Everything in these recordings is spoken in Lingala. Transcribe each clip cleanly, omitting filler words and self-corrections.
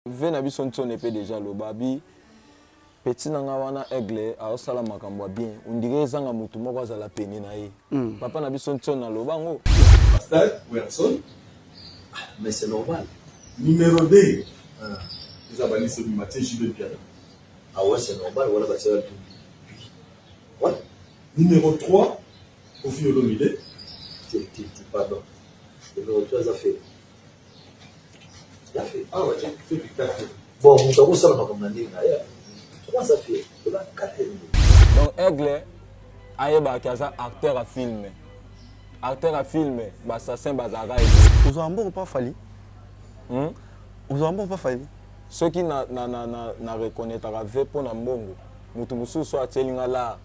Vie na biso nsone pe dejà aloba abi petit na nga wana aigle aosala makambo ya bien ondire ezanga mutu moko azala pene na ye mm. Papa na biso nsone aloba ngo. Pasteur Werrason ah, mais c'est normal. Numéro 2 ah. Eza balise Mathieu JB Mpiana. Ah ouais, c'est normal, voilà bah c'est Ouais. Numéro 3 Koffi Olomide. Pardon. Numéro 3 ça fait. Bon, moto akosala makambo na ndenge na ye. 3 ça fait. Ola 4. Donc Aigle ayebaka ke aza acteur ya film. Acteur ya film, ba assassin bazalaka ye. Ozwa mbongo pa Fally? Hmm? Ozwa mbongo pa Fally? Soki na na na na, na reconnaîtraka ve mpo na mbongo, moto mosusu so atieli nga lar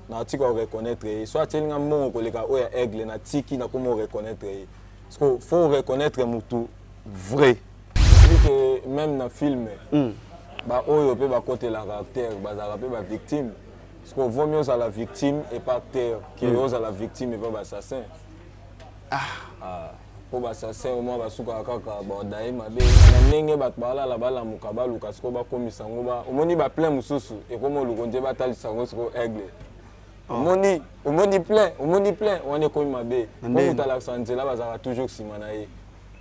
natika ko reconnaître ye. So atieli nga mbongo koleka oyo ya Aigle, natiki nakoma ko reconnaître ye. Parce que faut reconnaître mutu vrai. Vu que même na film mm. ba oyo pe bakotelaka acteur bazalaka pe ba victime. Parce que vaut mieux ozala victime et pas acteur que mm. ozala victime et pas ba assassin. Ah. Ah. Po ba assassin au moins basukaka kaka baodaye mabe na ndenge bato balala balamuka baluka sikoyo bakomisa yango ba omoni ba plein mosusu ekoma oluko nje batalisa yango sikoyo aigle. Omoni omoni plein omoni plein wana ekomi mabe po moto alakisa nzela bazalaka toujours nsima na ye.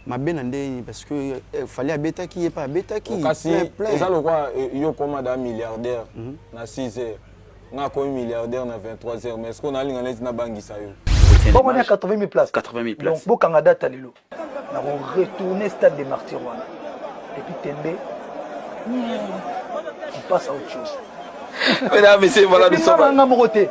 Mabe na ndenge nini parce que eh, Fally abetaki ye pe abetaki oh, kasi eza lokola eh, yo okoma da milliardaire mm -hmm. na 6 heures nga akomi milliardaire na 23 heures mais sikoyo nalinga neti nabangisa yo. Bongo na 80 000 places. 80 000 places. Donc bokanga date lelo. Na ko retourner stade des martyrs wana. Et puis tembe on passe à autre chose. Mesdames, messieurs, voilà nous sommes. Nga moko te.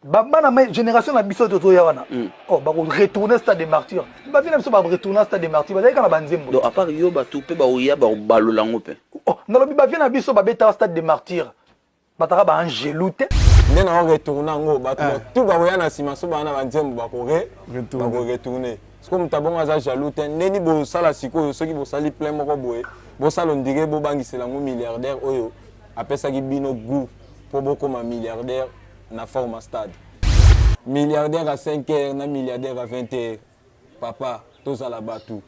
Ba bana ma génération na biso tozoya wana. Mm. Oh ba ko retourner stade des martyrs. Ba vie na biso ba retourner stade des martyrs. Bazali kaka na ba nzembo. Donc à part yo bato pe ba oya ba balola ngo pe. Oh, nalobi ba vie na biso ba beta stade des martyrs. Bataka ba angelu te. Nde na retourne yango bato eh. tout bakoya na nsima so baa na banzembo bakore bakoretourne sikoyo moto abongo aza jaloux te ndeni bosala sikoyo soki bosali plein moko boye bosala ondire bobangisela yango milliardaire oyo apesaki bino goût mpo bokóma milliardaire na forme stade milliardaire à 5 heures na milliardaire à 20 heures papa tozala bato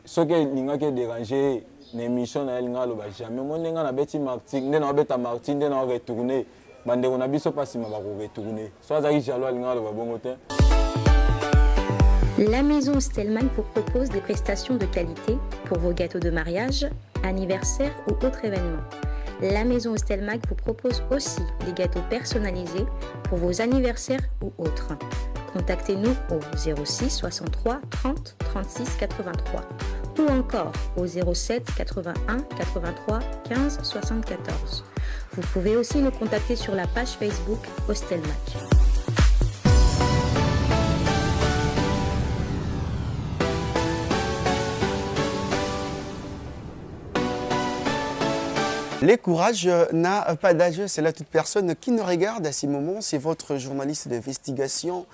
Soki elingaki e deranger ye na emission na ye alingaki aloba jamais omoni ndenge nga na beti martyr nde nao beta martyr nde nao retourner ba ndeko na biso pa sima bako retourner soki azalaki jaloux alingaki aloba bongo te. La Maison Stelman vous propose des prestations de qualité pour vos gâteaux de mariage, anniversaire ou autres événements. La Maison Stelmac vous propose aussi des gâteaux personnalisés pour vos anniversaires ou autres. Contactez-nous au 06 63 30 36 83 ou encore au 07 81 83 15 74. Vous pouvez aussi nous contacter sur la page Facebook Hostelmac. Le courage n'a pas d'âge, c'est là toute personne qui nous regarde à ce moment, c'est votre journaliste d'investigation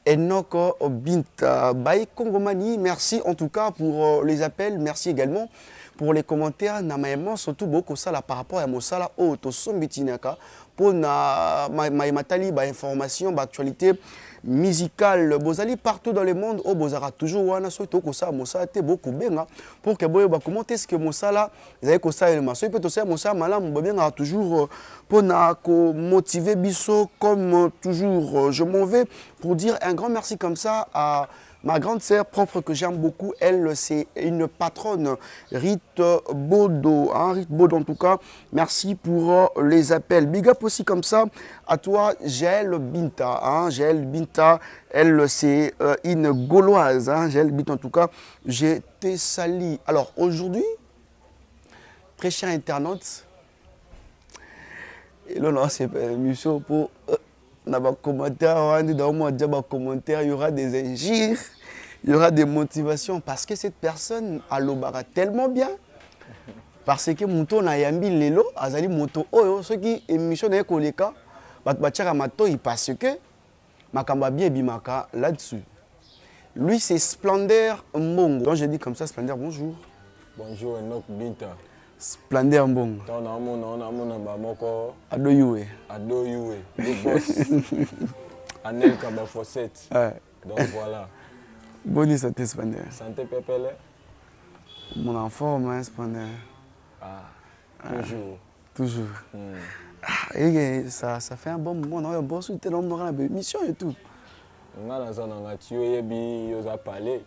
Enoch Binta Baye Kongomani. Merci en tout cas pour euh, les appels, merci également pour les commentaires na mayema surtout beaucoup sala par rapport à mosala oyo tosombitinaka mpo na maye matali ba information ba actualité musicale bozali partout dans le monde oyo bozalaka toujours wana soki tokosala mosala te bokobenga pour que boyeba comment est-ce que mosala ezali kosalelema soki mpe tosala mosala malamu babengaka toujours euh, mpo na komotive biso comme euh, toujours euh, je m'en vais pour dire un grand merci comme ça à Ma grande sœur propre que j'aime beaucoup, elle, c'est une patronne, Rite Bodo. Hein, Rite Bodo, en tout cas, merci pour euh, les appels. Big up aussi comme ça à toi, Jaël Binta. Hein, Jaël Binta, elle, c'est euh, une Gauloise. Hein, Jaël Binta, en tout cas, je te salue. Alors, aujourd'hui, très cher internaute, et là, c'est émission pour euh, na ba commentaires wana dans moi déjà ba commentaires il y aura des injures il y aura des motivations parce que cette personne alobaka tellement bien parce que moto na yambi lelo azali moto oyo soki émission na ye koleka bato batiaka matoi parce que makambo ya bien ebimaka là-dessus lui c'est Splendeur Mbongo donc je dis comme ça Splendeur bonjour bonjour Enoch Binta Splendeur Mbongo. Tango naomona yo naomona mbala moko. Ado Yuwe. Ado Yuwe, le boss. Anelka ba fossette. Ouais. Donc voilà. Boni santé Splendeur. Santé pepele. Mon en forme, hein, Splendeur. Ah, toujours. Toujours. Ah, et ça fait un bon moment, non, bon soutien, on aura la mission et tout. Nga naza na nga ti oyebi yo oza palais,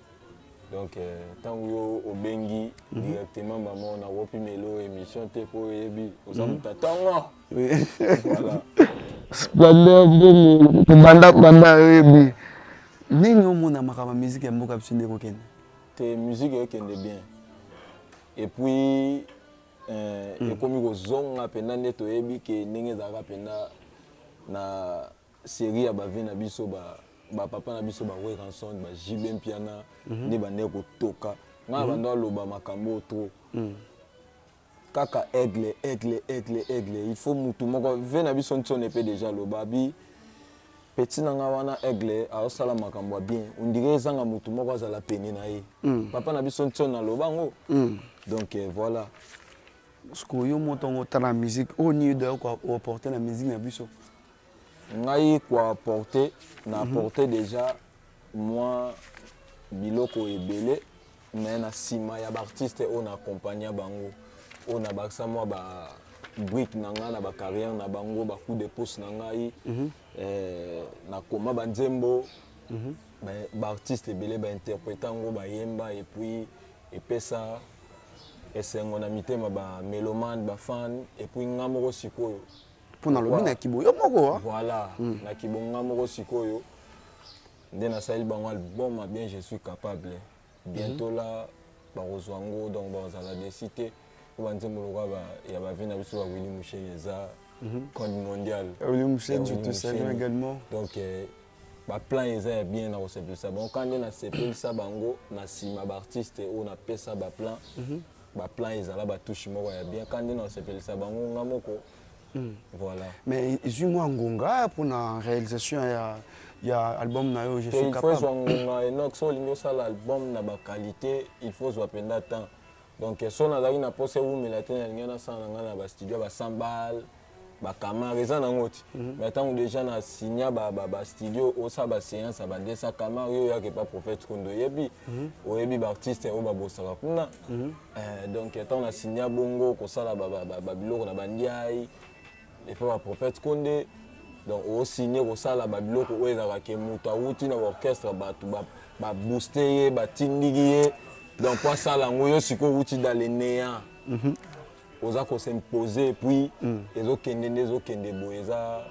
donc ntango yo obengi directement mama, nakopimela oyo émission te mpo oyebi oza moto atongo. Voilà. Splendeur bongo kobanda banda oyebi ndenge omona makambo ya musique ya mboka biso nde ekokende? Te, musique ekende bien et puis ekomi kozonga mpenza nde toyebi ke ndenge ezalaka mpenza na série ya bavieux na biso, bapapa na biso, baWerrason, baJB Mpiana, nde bandeki kotoka. Ngai na bando aloba makambo oyo trop kaka aigle, aigle, aigle, aigle. Il faut mutu moko ve na biso ntione mpe déjà aloba bi petit na nga wana aigle aosala makambo ya bien, ondire ezanga mutu moko azala pene na ye. Papa na biso ntione aloba yango. Donc voilà. Parce que yo moto ngo otala musique oyo nini d'ailleurs oapporte na musique na biso? Ngai koapporte, na apporte déjà mwa biloko ebele, mais na nsima ya baartiste oyo na accompagna bango, oyo nabakisa mwa ba brique na ngai na bacarrière na bango, bacoup de pouce na ngai, nakoma banzembo, baartiste ebele bainterprète yango, bayemba et puis epesa esengo na mitema bamélomane, bafan. Et puis nga moko sikoyo Mpo nalobi na kibo yo moko. Voilà, na kibonga moko sikoyo nde nasali bango album ya bien, Je suis capable. Bientôt là bakozwa yango, donc bakozala déçus te po banzembo lokwa ya bavieux na biso bawilly Musheni eza code mondial. Willy Musheni, je te salue également. Donc baplan eza ya bien na kosepelisa bango. Ka nde nasepelisa bango na nsima baartiste oyo napesa baplan, baplan ezala batouche moko ya bien. Ka nde na kosepelisa bango nga moko. Voilà. Mais ezwi mwa ngonga mpona réalisation ya album na yo Je suis Il faut capable? Ezwa ngonga, Enoch. So olingi osala album na baqualité, il faut ozwa mpenza temps. Donc so nazalaki na posa ewumela te, nalingi nasala na ngai na bastudio ya ba 100 bal bakamare eza nango ti. Mais ntango déjà na signa bastudio, osala baséance ya ba 200 camar, oyo oyaka epa prophète Kondo, oyebi, oyebi baartiste oyo babosaka kuna. Donc ntango na signa bongo kosala babiloko na bandiai epa baprophète Konde, donc osigne kosala babiloko oyo ezalaka ke moto awuti na baorchestre, bato babooste ye, batindiki ye, donc po asala yango. Yo sikoyo owuti dans le néant, oza kos'impose, puis ezokende nde ezokende boye, eza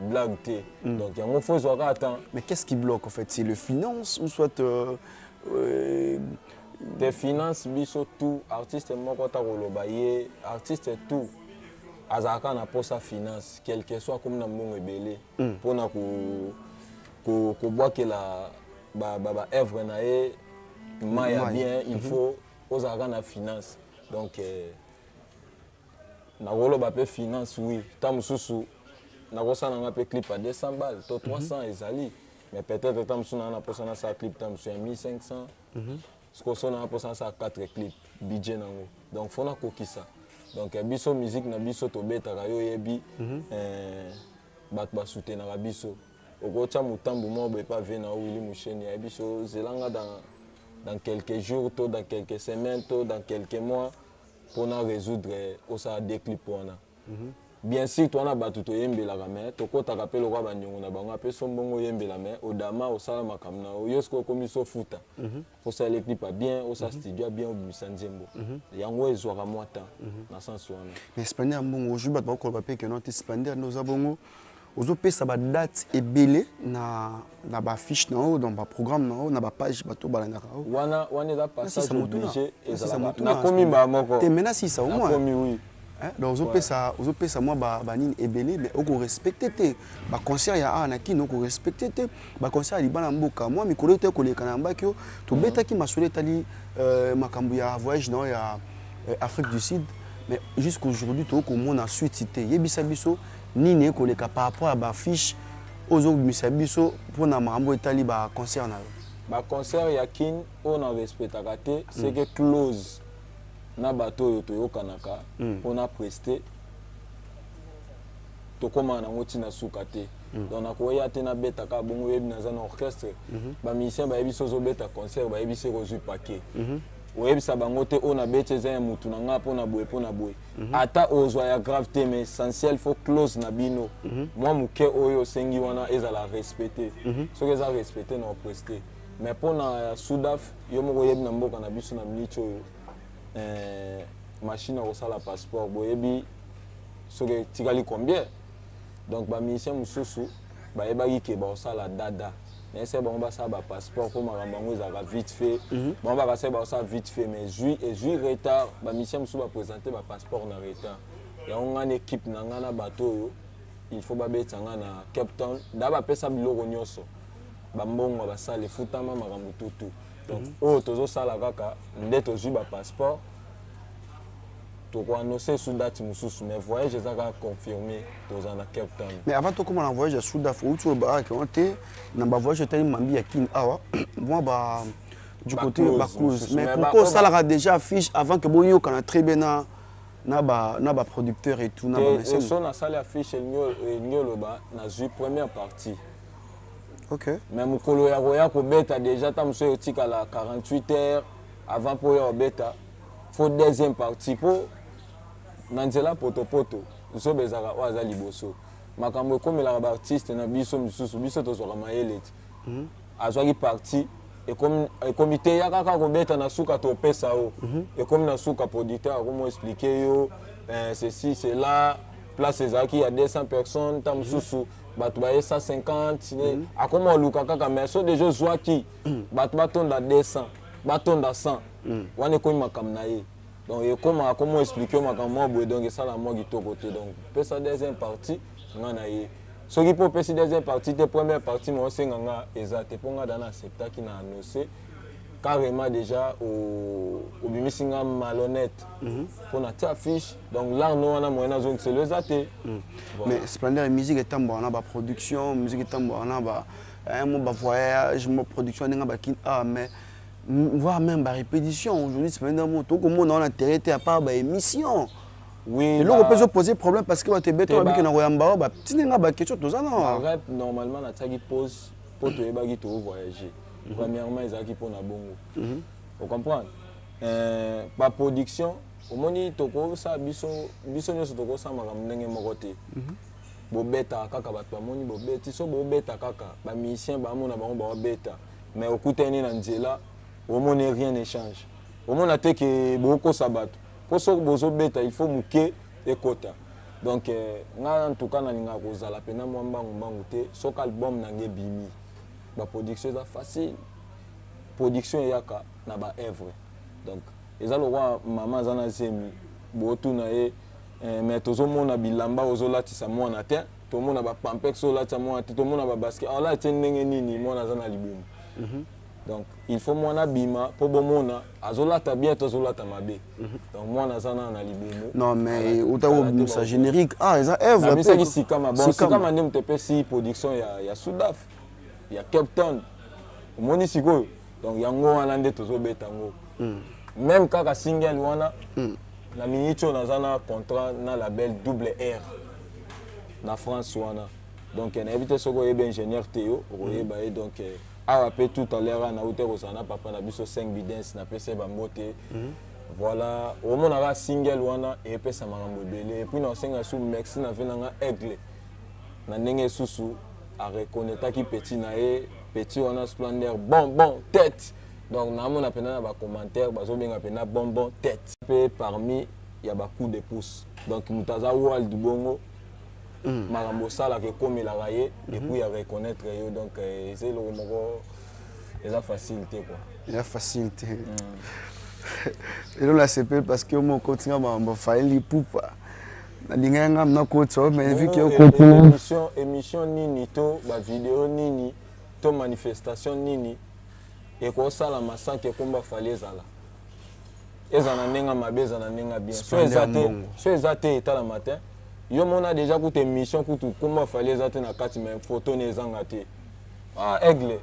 blague te. Donc yango fo ezwaka ata. Mais qu'est-ce qui bloque en fait? C'est le finance ou soit Te, finance, biso tout artiste moko ta koloba ye artiste tout azalaka na posa finance, quel que soit komi na mbongo ebele mpona kobwakela baœuvre na ye mai ya bien, il faut ozalaka na finance. Donc nakoloba mpe finance, oui. Ta mosusu nakosala nga mpe clip ya 200 balles to 300 ezali, mais peut-être ta mosusu naa na mposa nasala clip ta mosusu ya 1500. Sikoyo so naa mposa nasala 4 clip, budget nango, donc fo nakokisa. Donc biso musique na biso tobetaka, yo oyebi, bato basoutenaka biso. Okotya motambu moko boye epa vieux na Willy Musheni, ayebi so zelanga dans quelques jours to dans quelques semaines to dans quelques mois mpona résoudre osala deux clip wana. Bien sûr towana bato toyembelaka, mais tokɔtaka mpe lokwa baniongo na bango, ape so mbongo oyembela, mais odama osala makambo na yo. Yo soki okomi so futa, osala clip ya bien, osala studio ya bien, obimisa nzembo, yango ezwaka mwa temps na sens wana. Mais Splendeur ya mbongo ozwi, bato bakoloba mpe ke non te, Splendeur nde oza bongo, ozopesa badate ebele na bafiche na yo, dans baprogramme na yo, na bapage bato balandaka yo. Wana wana eza passage obligé, ezalaka nakomi mbala moko. Te, maintenant sisa au moins. Nakomi, oui. Donc ozopesa mwa banini ebele, mais okorespecte te baconcert ya awa na kini, okorespecte te baconcert ya libala mboka. Mwa mikolo ete koleka na yambaki yo, tobetaki masolo etali makambo ya voyage na yo ya Afrique du Sud, mais jusqu'aujourd'hui tokomona suite te. Yebisa biso nini ekoleka par rapport ya bafiche oyo ozobimisa biso mpona makambo etali baconcert na yo. Baconcert ya kine oyo na respectaka te, c'est que close na bato oyo toyokanaka mpona preste, tokómaka nango ntina suka te. Donc nakoya te nabetaka bongo. Oyebi naza na orchestre, bamusicien bayebi so ozobeta concert, bayebi soki ozwi paquet. Oyebisa bango te oyo nabeti eza ya mutu na nga mpo na boye, mpo na boye. Ata ozwa ya grave te, mais essentiel faut clause na bino mwa moke oyo osengi wana ezala respecté. Soki eza respecté, na opreste. Mais mpo na Sudaf, yo moko oyebi na mboka na biso na miniti oyo, machine ya kosala passeport, boyebi soki etikali combien. Donc bamusicien mosusu bayebaki ke baosala dada nayese bango basala bapasseport mpo makambo yango ezalaka vite fait. Bango bakasaki baosala vite fait, mais ezwi retard. Bamusicien mosusu baprésente bapasseport na retard. Yango ngai na équipe na ngai na bato oyo il faut babetisa ngai na Cape Town da, bapesa biloko nyonso, bambongo basala efutama, makambo tutu. Donc oyo tozosala kaka nde tozwi bapasseport, tokoannonce su date mosusu, mais voyage eza kaka confirmé, toza na Cape Town. Mais avant tokóma na voyage ya Sudaf, outi oloba kaka te na bavoyage etali mambi ya Kine awa, mwa ba du côté baclause. Mais pourquoi osalaka déjà affiche avant que boyokana très bien na baproducteur et tout na So nasali affiche, elingi oloba nazwi première partie. Mais mokolo ya koya kobeta déjà, ta mosusu etikala 48 heures avant mpo oya kobeta, faut deuxième partie, mpo na nzela potopoto zoba ezalaka oyo aza liboso. Makambo ekomelaka baartiste na biso misusu, biso tozwaka mayele ti azwaki partie, ekomi te ya kaka kobeta na suka, topesa yo. Ekomi na suka, producteur akomi expliquer yo ceci, cela, place ezalaki ya 200 personnes, ta mosusu bato baye 150. Akoma oluka kaka. Mais so déjà ozwaki bato batonda 200, batonda 100, wana ekomi makambo na ye. Donc ekoma akoma expliquer yo makambo moko boye, donc esala mwa kitoko te. Donc pesa deuxième partie, nga na ye. Soki mpo opesi deuxième partie te, première partie ma osenga nga eza te, mpo nga da na acceptaki na annonce carrément déjà, obimisi nga malhonnête mpo na tia affiche. Donc l'arno wana moyen nazongiselo eza te. Mais Splendeur, musique etambolaka na baproduction, musique etambolaka na ba mo bavoyage, mo production ndenge bakini. Ah, mais voire même barépétition aujourd'hui, Splendeur mo tokomona wana terrain te, à part baémission. Eloko mpe ezoposer problème, parce que bato ebete babiki na koyamba oyo batindi nga baquestion, toza na Rep, normalement natiaki pause mpo toyebaki tovoyage. Premièrement ezalaki mpona bongo, ocomprendre, baproduction omoni tokosala biso, biso nyonso tokosala makambo ndenge moko te. Bobetaka kaka, bato bamoni bobeti, so bobeta kaka, bamusicien bamona bango baobeta, mais okutani na nzela, omoni rien ne change. Omona te ke bokokosa bato, mpo soki bozobeta, il faut moke ekota. Donc ngai en tout cas nalingaka kozala mpena mwa mbangu mbangu te. Soki album na ngai ebimi, baproduction eza facile, production eyaka na baœuvre. Donc eza lokwa mama aza na zemi, botuna ye mais tozomona bilamba ozolatisa mwana te, tomona bapampers ozolatisa mwana te, tomona babasket alati ndenge nini, mwana aza na libumu. Donc il faut mwana abima mpo bomona azolata bien to azolata mabe. Donc mwana aza nana na libumu. Non, mais ota obimisa générique, ah, eza œuvre. Nabisaki Sikama. Bon, Sikama nde moto epesi production ya Sudaf, ya Cape Town, omoni sikoyo. Donc yango wana nde tozobeta yango. Même kaka single wana, na miniti oyo naza na contrat na label Double R na France wana. Donc nayebi te soki oyebi ingénieur te, yo okoyeba ye. Donc awa mpe tout à l'heure nauti kozala na papa na biso 5 bidens, napesi ye bambote. Voilà, omonaka single wana epesa makambo ebele. Et puis naosenga su merci na ve nanga Aigle na ndenge esusu areconnaîtaki petit na ye, petit wana Splendeur bon bon tête. Donc naamona mpena na bacommentaire bazobenga mpena bon bon tête mpe parmi ya bacoup de pouce. Donc moto aza world bongo, makambo osalaka ekomelaka ye, et puis ya reconnaître yo. Donc eza eloko moko eza facile te quoi. Eza facile te. Eloko nasepeli parce que yo moko otinga makambo Fally Ipupa, nalingaki nga nakotisa mais vu que okoti. Émission nini to bavideo nini to manifestation nini ekosalama sans ke komba Fally ezala, eza na ndenge mabe, eza na ndenge bien, so eza te, so eza te, etalama te. Yo mona déjà kutu émission kutu komba Fally eza te na kati, mais photo ne ezanga te. Ah, Aigle,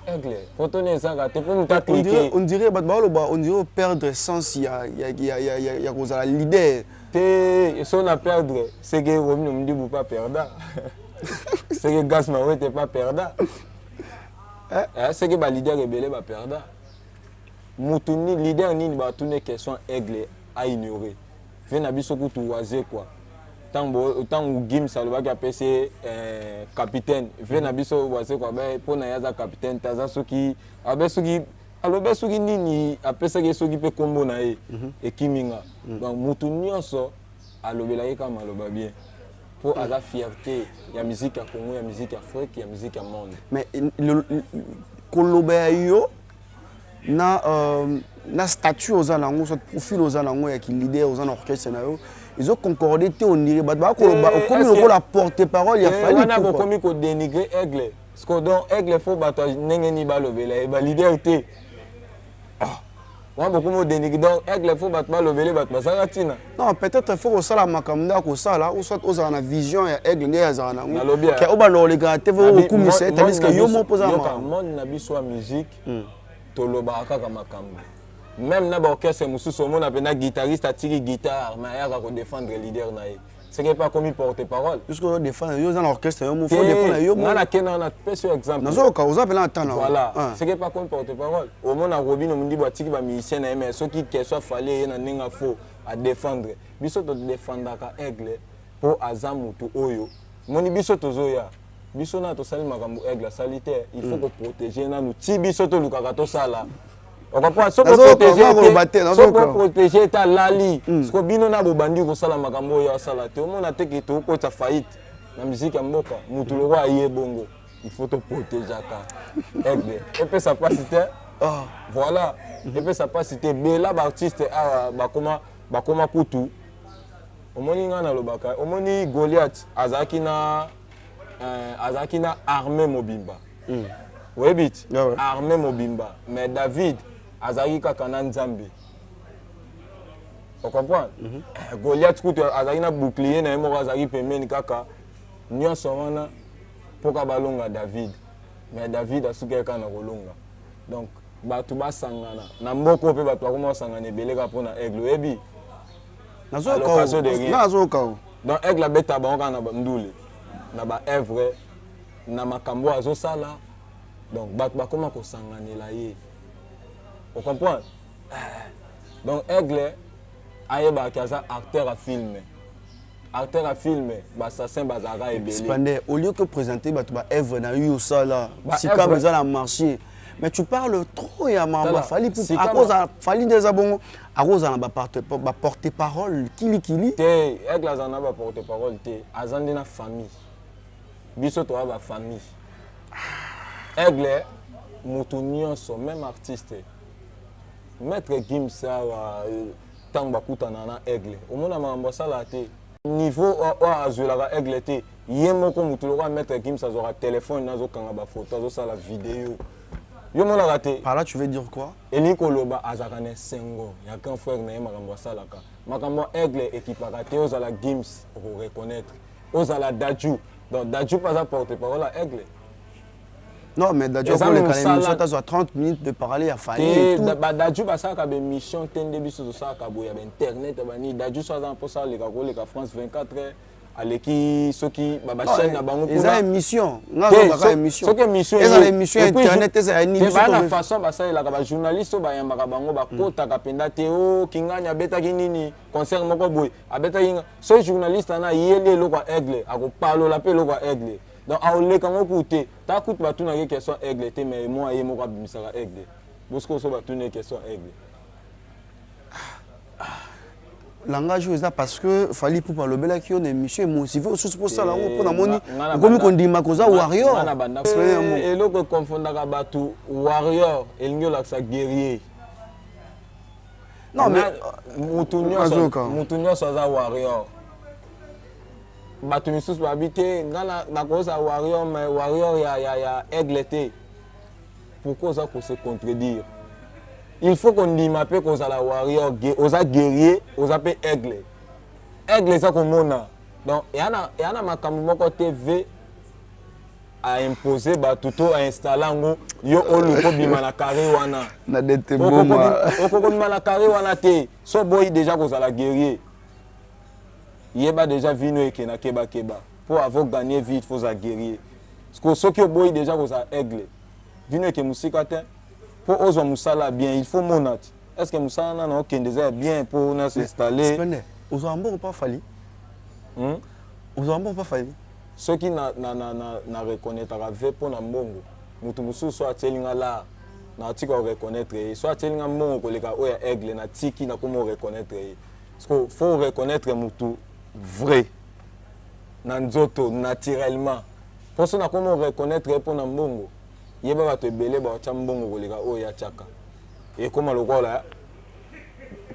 Aigle, photo ne ezanga te mpo moto aclique. On dirait bato baoloba, on dirait perdre sens ya kozala leader. Te, so na perdre, c'est que Robinho Mundibu pas perda, c'est que Gas Mawete pas perda, c'est que baleader ebele baperda. Mutu ni leader nini batuni question Aigle a ignorer. Vie na biso kutu Wazekwa. Tango tango Gims alobaki apesi ye eh, capitaine. Vie na biso Wazekwa abe mpo na ye aza capitaine te aza soki abe soki alobi soki nini apesaki ye soki mpe kombo na ye ekimi nga. Donc mutu nyonso alobelaki kaka maloba bien mpo aza fierté ya musique ya Congo, ya musique ya Afrique, ya musique ya monde. Mais koloba ya yo na na statut oza nango, soit profil oza nango ya ki leader oza na orchestre na yo, ezo concorde te. On dirait bato bakoloba okomi lokola porte parole ya Fally. Wana bokomi kodénigrer Aigle. Parce donc Aigle, faut bato ndenge nini balobela ye? Baleader te wana bokomi odénigrer. Donc Aigle, faut bato balobele, bato bazanga ntina. Non, peut-être faut kosala makambo nde akosala, ou soit ozala na vision ya Aigle nde azala nango, ke oyo balolekaka te, faut okumisa ye, tandis que yo moko oza monde na biso ya musique. Tolobaka kaka makambo. Même na baorchestre mosusu, omona mpenza guitariste atiki guitare, mais ayaka kodéfendre leader na ye, seke mpe akomi porte parole. Puisque oyo défendre, yo oza na orchestre, yo moko faut défendre yo. Nga nakenda wana, pesi yo exemple. Nazoyoka, oza mpena na temps. Voilà, seke mpe akomi porte parole. Omona Robino Mondibo atiki bamusicien na ye, mais soki question afali ye na ndenge afo adéfendre. Biso todéfendaka Aigle mpo aza motu oyo moni biso tozoya. Biso na tosali makambo Aigle asali te. Il faut koprotéger nanu ti biso tolukaka tosala. Ocomprendre? Soki oprotéger te, alali siko. Bino na bobandi kosala makambo oyo asala te, omona te ke tokokota faillite na musique ya mboka. Motu lokwa aye bongo, il faut toprotégeaka Aigle. Epesa mpasi te, voilà, epesa mpasi te. Bela baartiste awa bakoma, bakoma kutu. Omoni, ngai nalobaka, omoni Goliath azalaki na armée mobimba. Oyebi ti armée mobimba, mais David azalaki kaka na Nzambe. Ocomprendre? Goliath kutu azalaki na bouclier na ye moko, azalaki pembeni kaka nyonso wana mpoka balonga David, mais David asukaki kaka na kolonga. Donc bato basangana na mboka oyo mpe bato bakoma kosangana ebele kaka mpona Aigle, oyebi? Nazoyoka. Donc Aigle abeta bango kaka na ndule, na baœuvre, na makambo oyo azosala. Donc bato bakoma kosanganela ye, ocomprendre? Donc Aigle ayebaki aza acteur ya film. Acteur ya film, baassassin bazalaka ebele. Splendeur, au lieu que présenter bato baœuvre na yo osala sika eza na marché, mais tu parles trop ya mama Fally. Akozala Fally nde eza bongo, akozala na baporte parole kilikili. Te, Aigle azala na baporte parole te, aza nde na famille. Biso toya bafamille Aigle. Motu nyonso, même artiste Maître Gims awa, ntango bakutana na Aigle, omona makambo asalaka te, niveau oyo azwelaka Aigle te. Ye moko motu lokola Maître Gims azwaka telefone, azokanga bafoto, azosala video, yo monaka te. Par là, tu veux dire quoi? Elingi koloba azalaka na esengo ya grand frère na ye. Makambo asalaka, makambo ya Aigle ekipaka te. Ozala Gims, okoreconnaître. Ozala Dadju, donc Dadju mpe aza porte parole ya Aigle. Non, mais Dadju akoleka na émission, tazwa 30 minutes de parler ya Fally et tout. Badadju basalaka baémission te nde biso tosalaka boye ya bainternet ya banini. Dadju so aza na mposa aleka, koleka France 24 heures, aleki soki bachaîne na bango. Eza émission, nga émission. Soki émission ezala émission internet, ezala nini. Baa na façon basalelaka bajournaliste oyo bayambaka bango, bakotaka mpenza te. O Kingani abetaki nini, concert moko boye abetaki. Soki journaliste ana ayeli eloko ya Aigle, akopalola mpe eloko ya Aigle. Donc aoleka yango kutu te. Ta kutu batunaki question Aigle te, mais mwa ye moko abimisaka Aigle. Bosiko so batuni ye question Aigle. Langage oyo eza parce que Fally Ipupa alobelaki yo na émission, emotive osusu mposala yango, mpo namoni okomi kondima koza warrior. Eloko ekonfondaka bato, warrior elingi olakisa guerrier. Non, mais mutu nyonso aza warrior. Bato misusu babi te, nga nakozala warrior, mais warrior ya Aigle te. Pourquoi oza kose contredire? Il faut kondima mpe kozala warrior. Oza guerrier, oza mpe aigle. Aigle eza komona. Donc eya na makambo moko te v aimpose bato to ainstalle yango. Yo oluka obima na carré wana, okokobima na carré wana te. So boyi déjà kozala guerrier, yeba déjà vino ekenda kebakeba. Mpo avant gagner vie, il faut ozala guerrier. Parce que soki oboyi déjà kozala aigle, vino eke mosika te. Mpo ozwa mosala bien, il faut mona ti est ce que mosala nana okende eza ya bien mpo na s'installer. Ozwa mbongo mpa Fally? Ozwa mbongo mpa Fally? Soki na, na, na, na, na reconnaîtraka ve mpo na mbongo, moto mosusu so atieli nga lar, natika koreconnaître ye. So atieli nga mbongo koleka oyo ya Aigle, natiki, nakoma koreconnaître ye. Parce que faut reconnaître motu vrai na nzoto naturellement. Mpo so nakoma koreconnaître ye mpo na mbongo, yeba bato ebele baotya mbongo koleka oyo ye atiaka. Ekoma lokola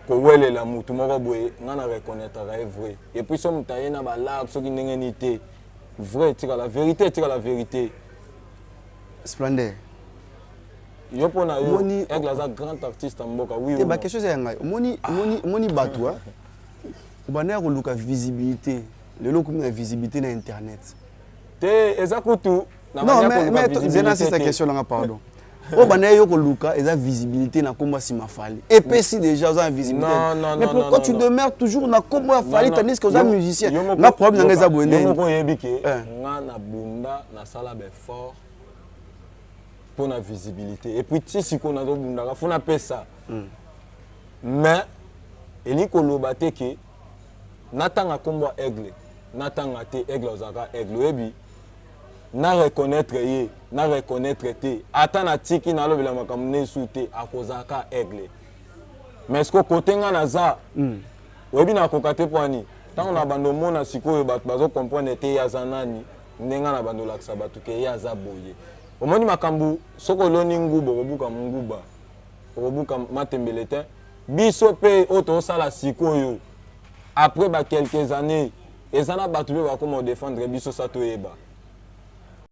kowelela mutu moko boye. Nga na reconnaîtraka ye vrai. Et puis so moto aye na balar, soki ndenge nini te, vrai etikala vérité, etikala vérité. Splendeur. Yo, mpo na yo, Aigle aza grand artiste ya mboka, oui? Te, baquestion eza ya ngai. Omoni, omoni, omoni bato obanda ya koluka visibilité, lelo okomi na visibilité na internet. Te, eza kutu na non, mais zena sisa question nanga, pardon. Oyo banda yo koluka eza visibilité na kombo ya nsima Fally. Epesi déjà oza na visibilité. Non, non, mais non, pourquoi non, tu non. demeures toujours na kombo ya Fally, tandis que oza musicien? Yo Nga problème nanga eza boye. Yo ndenge moko oyebi ke nga na bunda, nasala baeffort mpo na visibilité, et puis ti sikoyo nazobundaka fo napesa. Mais elingi koloba te ke natanga nkombo ya Aigle, natanga te. Aigle azalaka Aigle. Oyebi, na reconnaître ye, na reconnaître te, ata natiki nalobela makambo nesu te, akozalaka Aigle. Mais ce kote nga naza, oyebi, nakoka te. Mpo ani ntango na bando omona sikoyo bato bazocomprendre te ye aza nani, ndenge na bando olakisa bato ke ye aza boye. Omoni makambo, soki oloni nguba, okobuka nguba, okobuka matembele te. Biso mpe oyo tozosala sikoyo, après ba quelques années, eza na bato mpe bakoma kodéfendre biso. Sa toyeba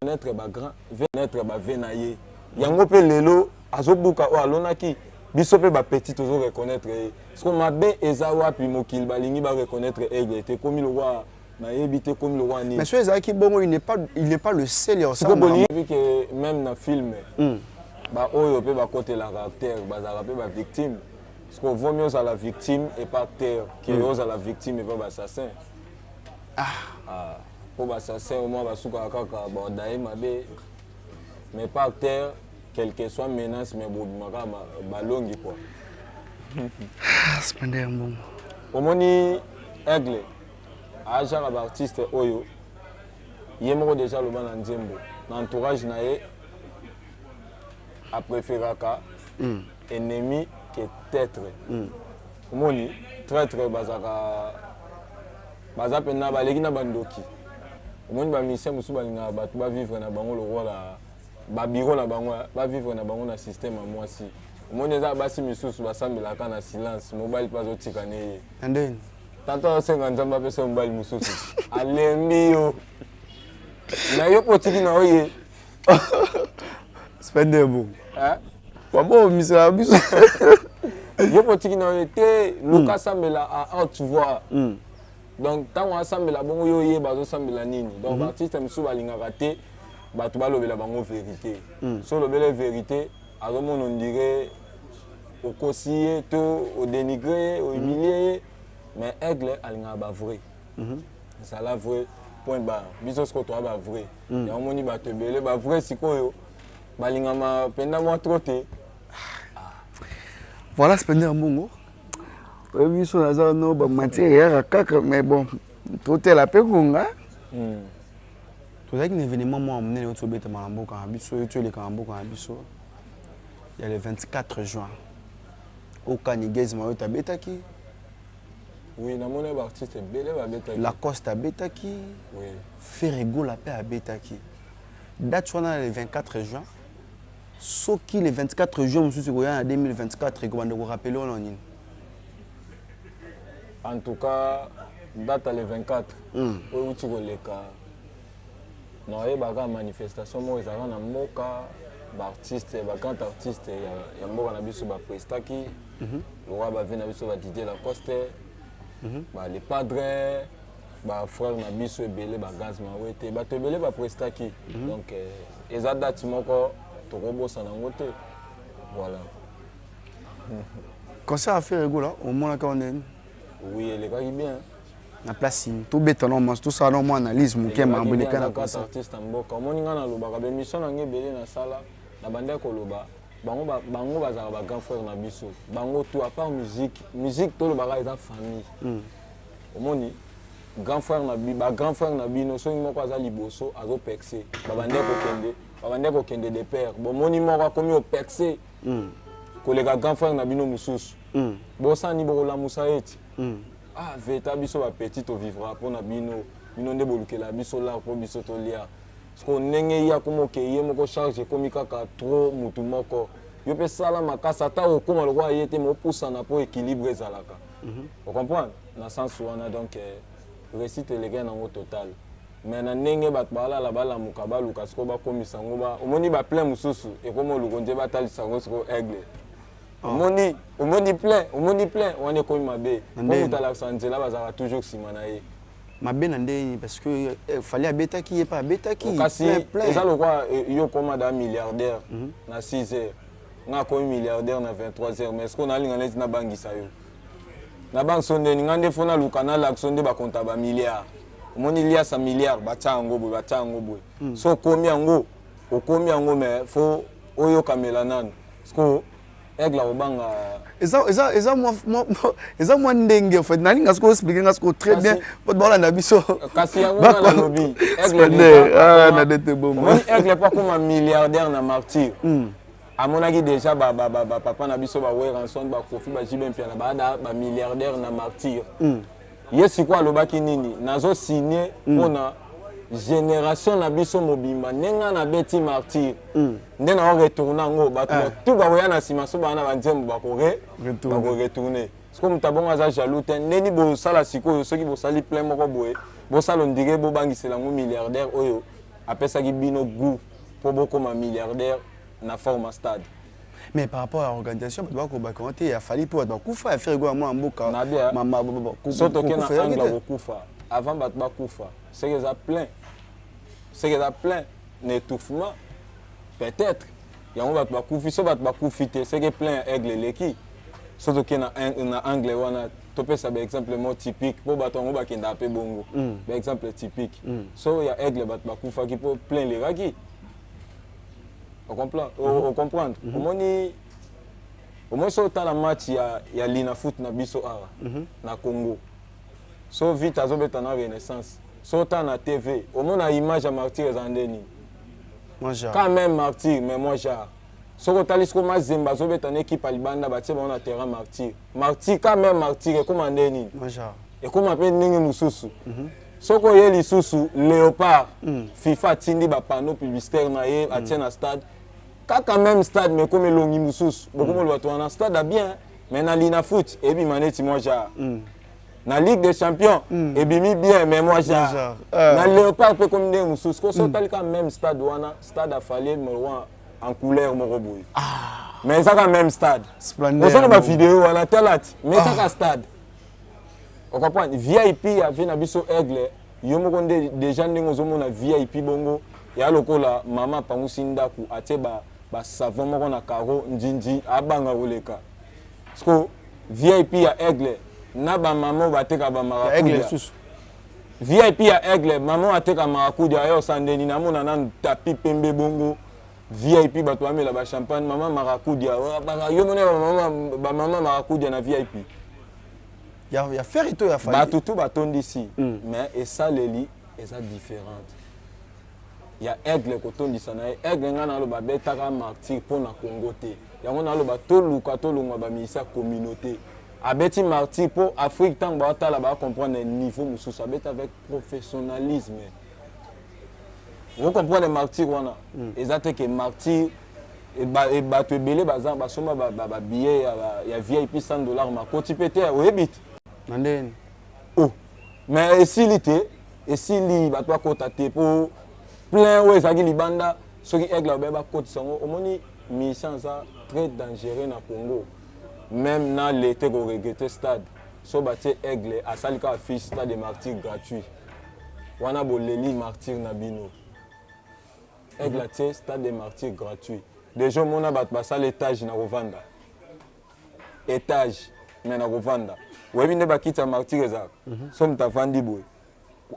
connaître bagrand, connaître bave na ye. Yango mpe lelo azobuka oyo alonaki. Biso mpe bapetit tozo reconnaître ye. Parce que mabe eza wapi? Mokili balingi bareconnaître Aigle te. Ekomi lokwa nayebi te, ekomi lokwa nini. Mais soki ezalaki bongo, il n'est pas le seul ya sikoyo. Bolingi ke même na film, baoyo mpe bakotelaka acteur bazalaka mpe bavictime. Parce que vaut mieux ozala victime epa acteur ke ozala victime epa baassassin. Ah, mpo baassassin au moins basukaka kaka baodaye mabe, mais pas acteur, quel que soit menace, mais bobimaka balongi quoi. Splendeur, mbongo. Omoni, Aigle azaka baartiste oyo ye moko déjà aloba na nzembo, na entourage na ye, apréféraka ennemi que traître. Omoni, traître bazalaka, baza mpena baleki na bandoki. Omoni, bamusicien mosusu balingaka bato bavivre na bango lokola babiro na bango, bavivre na bango na système ya mwasi. Omoni, eza basi misusu basambelaka na silence, mobali mpe azotika ne ye. Na ndeni? Tata asenga Nzambe apesa mobali mosusu, alembi yo na yo mpo otiki na yo ye. Splendeur, bongo babo misala biso. Yo mpo otiki na yo ye te, luka asambela à haute voix. Donc ntango asambela bongo, yo oyeba azosambela nini. Donc baartiste mosusu balingaka te bato balobela bango vérité. So olobela vérité, azomona on dirait okosi ye to odénigre ye, ohumilie ye. Mais Aigle alingaka bavrai. Ezala vrai, point barre. Biso sikoyo toya bavrai. Yango omoni bato ebele bavrai sikoyo balingama mpenza mwa trop te. Voilà, Splendeur, mbongo, oyebi biso naza no bamatière eyaka kaka. Mais bon, totela mpe konga. Tozalaki na événement moko ya monene oyo tobetama na mboka na biso, oyo toeleka na mboka na biso ya le 24 juin, okani Gaz Mawete abetaki. Oui, namoni baartiste ebele babetaki. Lacoste abetaki. Ferre Gola mpe abetaki. Date wana, le 24 juin, soki le 24 juin mosusu ekoya na 2024, ekobanda korappeler wana nini? En tout cas, date le 24 oyo euti koleka, nayebaka manifestation moko ezalaka na mboka. Baartiste, bagrand artiste ya mboka na biso baprestaki, lokola bave na biso baDidier Lacoste, bale Padre, bafrère na biso ebele, baGaz Mawete, bato ebele baprestaki. Donc eza date moko tokobosana yango te, voilà. Concert ya Ferre Gola, omonaka wana ndeni? Oui, elekaki bien. Na place tobeta no, tosala no mwa analyse moke, makambo eleka na concert. Artiste ya mboka, omoni, ngai nalobaka, baémission na ngai ebele nasala na bandaki koloba. Bango ba, bango bazalaka ba grand frère na biso. Bango tout à part musique, musique tolobaka eza famille. Omoni grand frère na bi, ba grand frère na bino soki moko aza liboso azo percer, ba bande kokende, ba bande kokende de pair. Bomoni moko akomi o percer. Koleka grand frère na bino mosusu. Bosani bokolamusa ye ti. Ah veta biso ba petit to vivra mpo na bino. Bino nde bolukela biso lar mpo biso tolia. Sikoyo ndenge ye akoma okei ye moko charge ekomi kaka trop mutu moko. Yo mpe sala makasi ata okoma lokola ye te mais opusana mpo équilibre ezalaka. O comprendre? Na sens wana donc réussite elekaki nango total. Mais na ndenge bato balala balamuka baluka sikoyo bakomisa yango ba omoni ba plein mosusu ekoma oluko nde batalisa yango sikoyo aigle. Omoni omoni plein omoni plein wana ekomi mabe. Po moto alakisa nzela bazalaka toujours nsima na ye. Mabe na ndenge parce que eh, Fally abetaki ye pa abetaki kasi eza lokwa yo okoma da milliardaire na 6 heures nga akomi milliardaire na 23 heures, mais sikoyo nalinga neti nabangisa yo nabangisa yo ndeni nga nde fo naluka nalakisa yo nde bakonta ba milliard omoni liasa milliard batya yango boye batya yango boye so okomi yango okomi yango mais fo oyokamela nanu sikoyo aigle akobanga eza eza eza mwa mwa eza mwa ndenge en fait nalinga sikoyo expliquer nga sikoyo très bien po baolanda biso. Kasi yango nga nalobi aigle ah na dete bomo omoni aigle po akoma milliardaire na martyr amonaki déjà bapapa na biso ba Werrason, ba Koffi, ba JB Mpiana baada bamilliardaire na martyr. Ye sikoyo alobaki nini? Nazo signe mpona génération na biso mobimba. Ndenge nabeti martyr nde na retourne yango, bato tu bakoya na nsima so baa na banzembo bakore bakoretourne. Sikoyo moto abongo aza jaloux te. Ndeni bosala sikoyo soki bosali plein moko boye, bosala ondire bobangisela yango milliardaire oyo apesaki bino goût mpo bokóma milliardaire na forme stade. Mais par rapport à l'organisation, bato bakobaka te ya Fally mpo bato bakufa, ya Ferre Gola mwana mboka. Nabia so toke na angle ya kokufa, avant bato bakufa seke eza plein, seke eza plein na étouffement peut-être yango bato bakufi. So bato bakufi te, seke plein ya aigle eleki. So toke na angle wana, topesa baexemple mo typique mpo bato yango bakendaka mpe bongo. Baexemple typique, so ya aigle bato bakufaki mpo plein elekaki. Ocomprendre? Omoni, omoni so otala match ya Lina Foot na biso awa na Congo, so vite azobeta na Renaissance, so otala na TV omona image ya martyr eza nde nini? Quand même martyr, mais moi genre soki otali siko Mazembe azobeta na équipe ya libanda, batie bango na terrain martyr, martyr quand même martyr ekóma nde nini? Ekóma mpe ndenge mosusu. Soki oye lisusu Léopard, FIFA atindi bapanneau publicitaire na ye atie na stade, kaka même stade mais ekomi elongi mosusu. Bokomi oloba to wana stade a bien, mais na Lina Foot ebima neti mwa genre na Ligue des champions ebimi bien, mais moi genre na Léopard mpe ekomi ndenge mosusu. Ko so otali kaka même stade wana, stade afali molwa en couleur moko boye, mais eza kaka même stade. Oza na bavideo wana, tala ti, mais eza kaka stade. Ocomprendre? VIP ya vie na biso aigle, yo moko nde déjà ndenge ozomona VIP bongo ya lokola mama apangusi ndako, atie basavon moko na caro ndindi abanga koleka. Parceque VIP ya aigle na bamama oyo bateka bamarakudia, VIP ya aigle, mama oyo ateka marakudia aye osala ndeni namona nanu tapi pembe bongo VIP, bato bamela bachampagne, mama marakudia yo mona bamama marakudia na VIP. Ya Ferre to ya Fally? Bato tu batondisi, mais esaleli eza différente. Ya aigle kotondisa na ye aigle, ngai naloba abetaka martyr mpo na Congo te. Yango naloba toluka tolongwa bamilisi ya communauté. Abeti martyr mpo Afrique ntango baotala bacomprendre niveau mosusu. Abeti avec professionnalisme, ocomprendre? Martyr wana eza te ke martyr bato ebele baza basomba babillet ya VIP 100 $ makoti mpe te, oyebi te. Na ndeni? Oh, mais esili te, esili bato bakota te mpo plein oyo ezalaki libanda. Soki aigle abe bakotisa yango, omoni musicien aza très dangereux na Congo. Même na lete koregretter stade, so batie aigle asali kaka fiche stade de martyr gratuit wana, boleli martyr na bino. Aigle atie stade de martyr gratuit déjà, omona bato basala étage na kovanda, étage mais na kovanda. Oyebi nde bakiti ya martyr ezalaka, so moto avandi boye,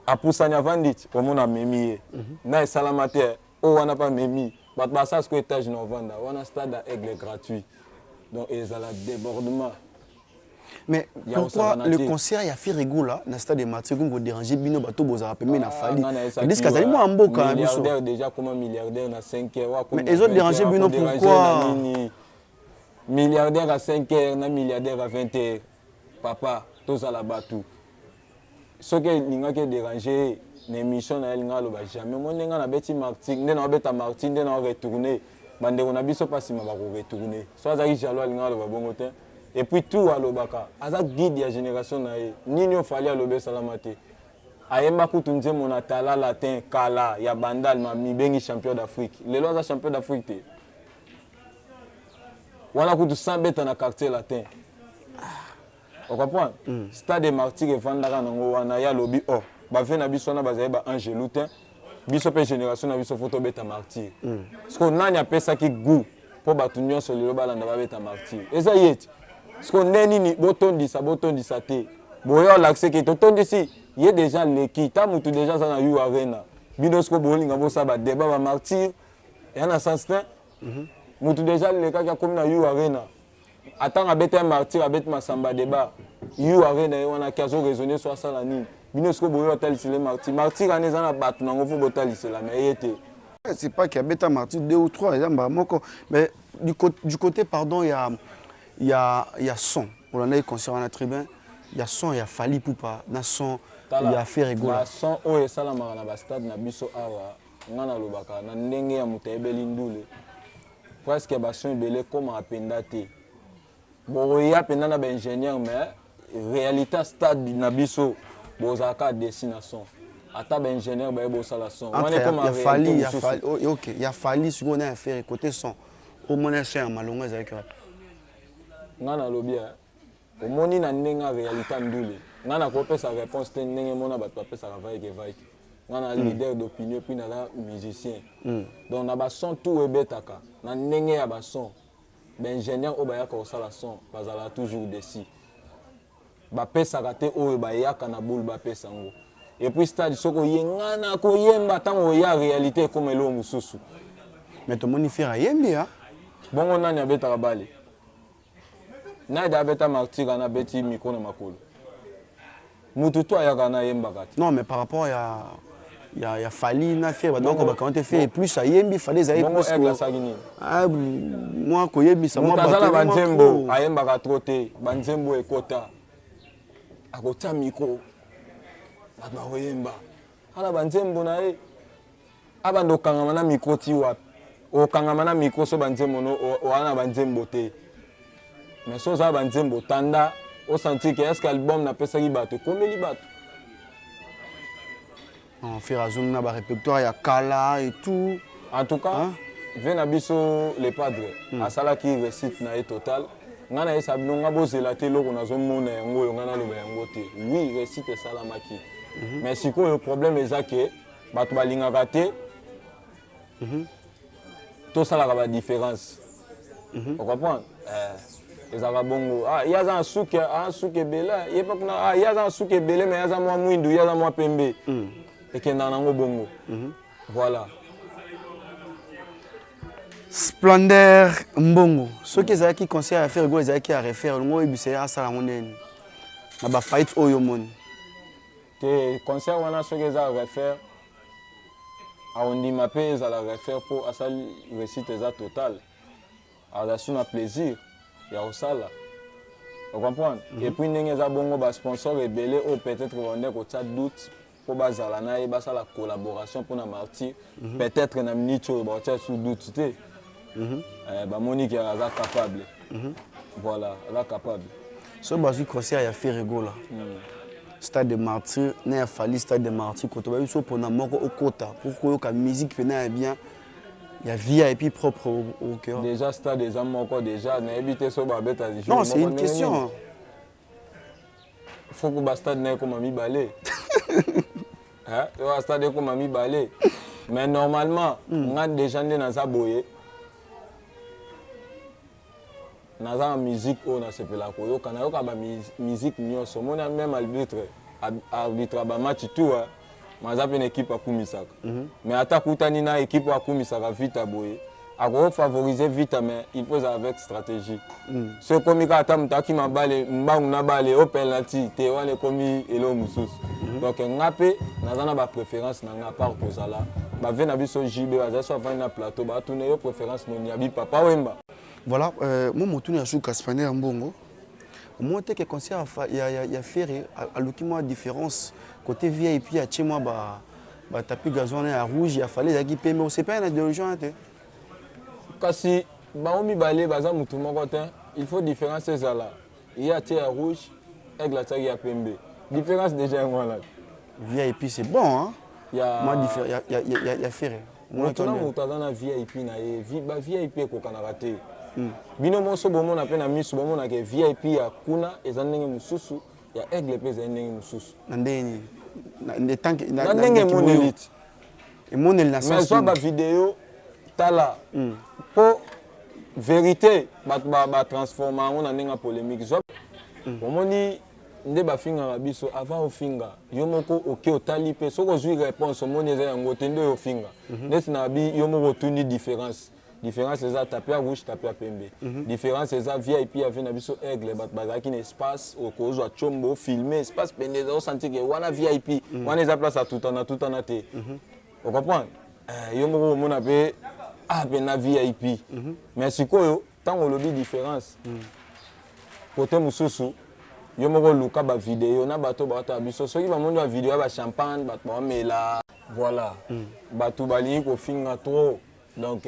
apusani avandi ti omona amemi ye na esalama te oyo wana mpe amemi. Bato basala sikoyo étage na ovanda wana, stade ya Aigle gratuit, donc ezala débordement. Mais pourquoi le concert ya Ferre Gola na stade de Martyrs ko déranger bino bato bozala pembeni na Fally? Tandis que azali mwa mboka na biso. Milliardaire déjà, comme milliardaire na 5 heures. Mais ezo déranger bino pourquoi? Milliardaire à 5 heures na milliardaire à 20 heures, papa, tozala bato. Soki elingaki edéranger na émission na ye, elinga aloba jamais. Mo ndenge nabeti Martyrs, nde naobeta Martyrs, nde nao retourne bandeko na biso mpa nsima bakoretourne. So azalaki jaloux, alinga aloba bongo te. Et puis tout alobaka, aza guide ya génération na ye. Nini oyo Fally alobi esalama te? Ayemba kutu nzembo na tala latin kala ya Bandal, mibengi champion d'Afrique. Lelo aza champion d'Afrique te? Wana kutu sans beta na Quartier Latin, ocomprendre? Stade de Martyr evandaka nango wana. Ye alobi: "Oh, bave na biso wana bazali ba angelu te, biso mpe génération na biso, faut tobeta Martyr." Parce que nani apesaki goût mpo bato nyonso lelo balanda babeta Martyr? Eza ye ti. Parce nde nini botondisa, botondisa te, boyo alakise ke totondisi ye déjà leki ta motu déjà aza na U Arena. Bino siko bolinga bosala badébat bamartyr, eya na sens te. Motu déjà lekaki, akomi na U Arena. Atanga abeta ya Martyr, abeti masamba débat U Arena, ye wana ki azoraisonne so asala nini. Bino siko boyo atalisela Martyr. Martyr wana eza na bato nango, faut botalisela me ye te. C'est pas qu'il y a beta Martyr deux ou trois, eza mbala moko. Mais du côté, pardon, il y a son. On a eu concert en tribune, il y a son, il y a Fally Ipupa, na son, il y a Ferre Gola. Bason oyo esalamaka na bastade na biso awa, nga nalobaka na ndenge ya moto ayebeli ndule, presque bason ebele ekomaka mpenza te. Bokoya mpenza na baingénieur, mais réalité stade na biso, bozalaka desi na son. Ata baingénieur baye bosala son wana, ekoma réalité mosusu. Ok, ya Fally sikoyo na ya Ferre, côté son, omona son ya malongo ezalaki wapi? Nga nalobi, omoni na ndenge ya réalité ya ndule, nga nakopesa réponse te ndenge mona bato bapesaka vaike vaike. Nga na leader d'opinion, puis naza musicien. Donc na bason tout ebetaka na ndenge ya bason, baingénieur oyo bayaka kosala son bazalaka toujours desi, bapesaka te oyo bayaka na boule bapesa yango. Et puis stade, soki oye, nga na koyemba, ntango oya, réalité ekoma eloko mosusu. Mais tomoni Ferre ayembi. Bongo nani abetaka bale? Nani abeta Martyr? Ana abeti micro na makolo, mutu to ayaka na ayembaka te. Non, mais par rapport ya Fally na Ferre, bato bakobaka te Ferre plus ayembi, Fally ezali plus. Aigle asalaki nini? Mwa koyebisa. Moto aza na banzembo, ayembaka trop te. Banzembo ekota, akotia micro, bato bakoyemba. Ana banzembo na ye, abanda okangama na micro ti wapi? Okangama na micro so banzembo no oza na banzembo te. Mais so oza na banzembo, tanda osentir ke est-ce que album napesaki bato ekomeli bato. Ferre azongi na barépertoire ya kala et tout. En tout cas, hein? Ve na biso le padre asalaki réussite na ye total. Ngai nayesa bino, nga bozela te, eloko nazomona yango oyo ngai naloba yango te. Oui, réussite esalamaki, mais sikoyo problème eza ke bato balingaka te tosalaka badifférence, ocomprendre? Ezalaka bongo. Ah, ye aza na suki, ah, suki ebele ye mpe kuna. Ah, ye aza na suki ebele, mais ye aza mwa mwindu, ye aza mwa pembe. Ekendaka nango bongo, voilà. Splendeur Mbongo, soki ezalaki concert ya Ferre Gola ezalaki ya refaire, olongo oyebisa ye asala yango ndeni na bafaillite oyo omoni? Te, concert wana soki eza refaire, akondima mpe ezala refaire mpo asali réussite eza totale, aza su na plaisir ya kosala, ocomprendre? Et puis ndenge eza bongo, basponsor ebele oyo peut-être bande kotia doute mpo bazala na ye, basala collaboration mpona Martyr, peut-être na minute oyo bakotia su doute te. Bamoni ke aza capable, voilà, aza capable. Soki bazwi concert ya Ferre Gola stade de Martyr na ya Fally stade de Martyr, koto bayebi so mpona moko okota pour koyoka musique mpena ya bien ya via et puis propre au cœur? Déjà stade eza moko déjà, nayebi te so babeta. Non, c'est une question. Faut ko bastade na ekoma mibale, bastade ekoma mibale. Mais normalement, nga déjà nde naza boye, naza na musique oyo nasepelaka koyoka, nayoka bamusique nyonso. Omoni, même arbitre, arbitre bamatch tout, maza mpe na équipe akumisaka. Mais ata akutani na équipe oyo akumisaka vita boye. Ako favoriser Vita, mais il faut ezala avec stratégie. So ekomi kaka ata moto akima bale mbangu na bale o penalty te, wana ekomi eloko mosusu. Donc nga mpe naza na bapréférence na nga, part kozala bave na biso JB bazali so avandi na plateau, batuna yo préférence noni, abi Papa Wemba. Voilà, mo motuni ya suka, Spanner Mbongo, omoni te ke concert ya Ferre aluki mwa différence côté VIP, atie mwa batapis gazon wana ya rouge, ya Fally ezalaki pembe? Osepeli na idéologie wana te? Kasi bango mibale baza motu moko te, il faut différence ezala. Ye atie ya rouge, Aigle atiaki ya pembe, différence déjà yango wana. VIP, c'est bon, hein? Ya mwa ya Ferre. Moto na moto aza na VIP na ye. Ba VIP ekokanaka te. Bino moso bomona mpe na miso, bomonaka VIP ya kuna eza ndenge mosusu, ya Aigle mpe ezali ndenge mosusu. Na ndenge nini? Na Na ndenge emoneli ti. Emoneli na mais sens zwa nini? Bavideo, tala, mpo vérité bato batransforma yango na ndenge ya polémique. Zwa, omoni nde bafingaka biso. Avant ofinga, yo moko oke otali mpe, soki ozwi réponse, omoni eza yango te nde oyo ofinga. Neti na bi yo moko otuni différence. Différence eza tapis ya rouge, tapis ya pembe. Différence eza VIP ya vi na biso Aigle, bato bazalaki na espace, okozwa tiombo, ofilme espace pende, eza osentir ke wana VIP, wana eza place ya tutana tutana te. Ocomprendre? Yo moko omona mpe a mpe na VIP. Mais sikoyo ntango olobi différence kote mosusu, yo moko oluka bavideo na bato baotala biso, soki bamoni bavideo ya bachampagne, bato baomela, voilà, bato balingi kofinga trop. Donc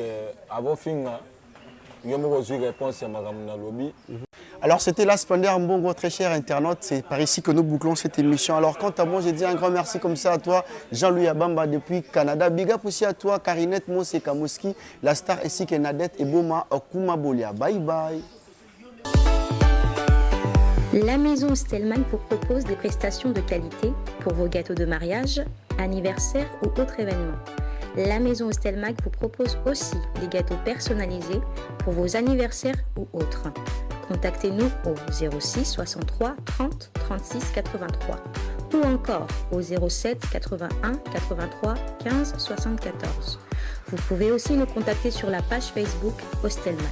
avofinga, yo moko ozwi réponse ya makambo nalobi. Alors c'était la Splendeur Mbongo, très cher internaute. C'est par ici que nous bouclons cette émission. Alors quant à moi, j'ai dit un grand merci comme ça à toi, Jean-Louis Abamba depuis Canada. Big up aussi à toi, Karinette Moseka Moski, la star, ainsi que Nadette Eboma Okumabolia. Bye bye. La maison Stellman vous propose des prestations de qualité pour vos gâteaux de mariage, anniversaire ou autres événements. La maison Stelmag vous propose aussi des gâteaux personnalisés pour vos anniversaires ou autres. Contactez-nous au 06 63 30 36 83 ou encore au 07 81 83 15 74. Vous pouvez aussi nous contacter sur la page Facebook Hostelmac.